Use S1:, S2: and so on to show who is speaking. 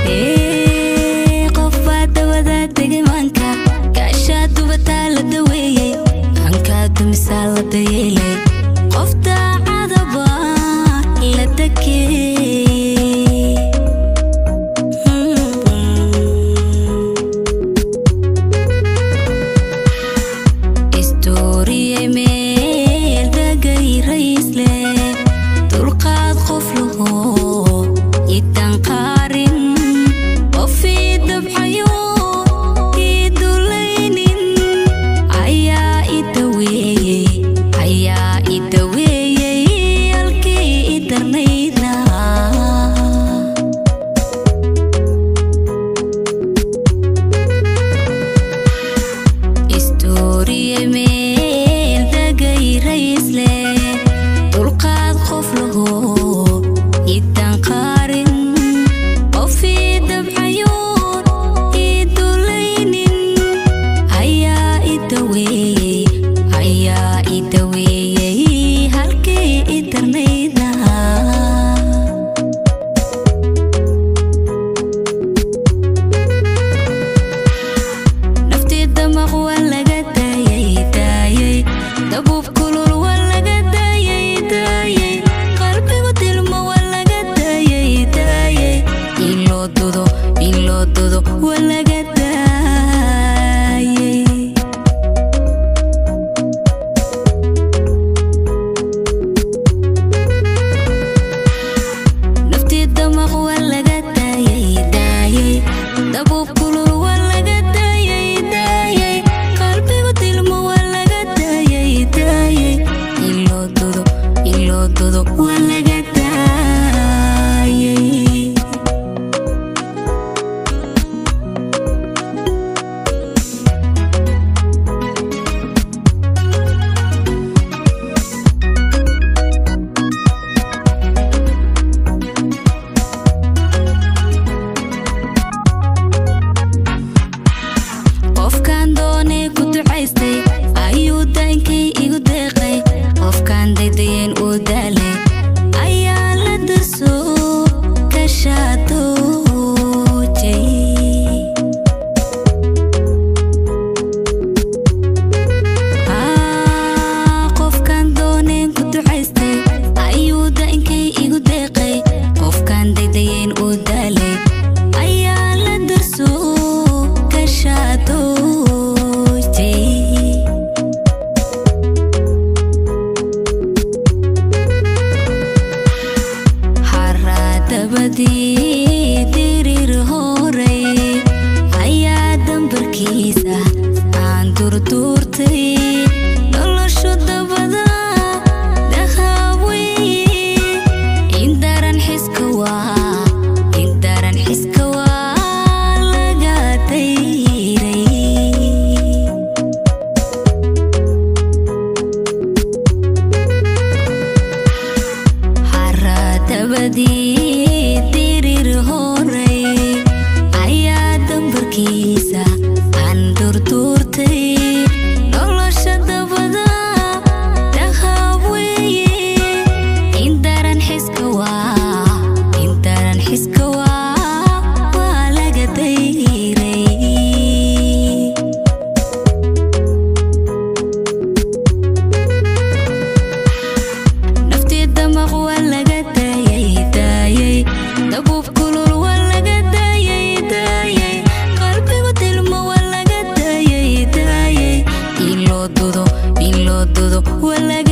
S1: Dakey. Qof baa dabada degay maanka, gaashaa dubataa la daweeyey, hankaa dumisaa la dayeelay, qof daacadaba la dakeeyey. Istoriyey meel degay raysle, dulqaad qof laho idan qaarin, qof ii dabxayo ii dulaynin ayaa i daweeyey, ayaa i daweeyey halkii i darnaydna. Istoriyey meel degay raysle, dulqaad qof laho idan qaarin, qof ii dabxayo ii dulaynin ayaa i daweeyey, ayaa i daweeyey halkii i darnaydna. Naftii damaq waa laga daayay daayay, dabuub kulul waa laga daayay daayay, qalbigu dilmo waa laga daayay daayay, in loo dudo, in loo dudo waa laga daayay. Naftii damaq waa laga daayay daayay, dabuub kulul waa laga daayay daayay, qalbigu dilmo waa laga daayay daayay, in loo dudo, in loo dudo waa laga daayay. Qofkaan doonay ku ducaystay ayuu daankay igu deeqay, qofkaan daydayeen uu daalay ayaa la darso ka shaadoojay. Qofkaan doonay ku ducaystay ayuu daankay igu deeqay, qofkaan daydayeen uu daalay ayaa la darso ka shaadoojay. Xaraadabadii diriir horay ayaa dambarkiisa aan durduurtay, noloshu dabada dahaaweye, in daran xiska waa, in daran xiska waa laga dayray. Xaraadabadii diriir horay ayaa dambarkiisa aan durduurtay, nolosha dabada dahaweeye, in daran xiska waa, in daran xiska waa laga dayray. Naftii damaq waa laga daayay daayay, dabuub kulul waa laga daayay daayay, qalbigu dilmo waa laga daayay daayay, in loo dudo, in loo dudo waa laga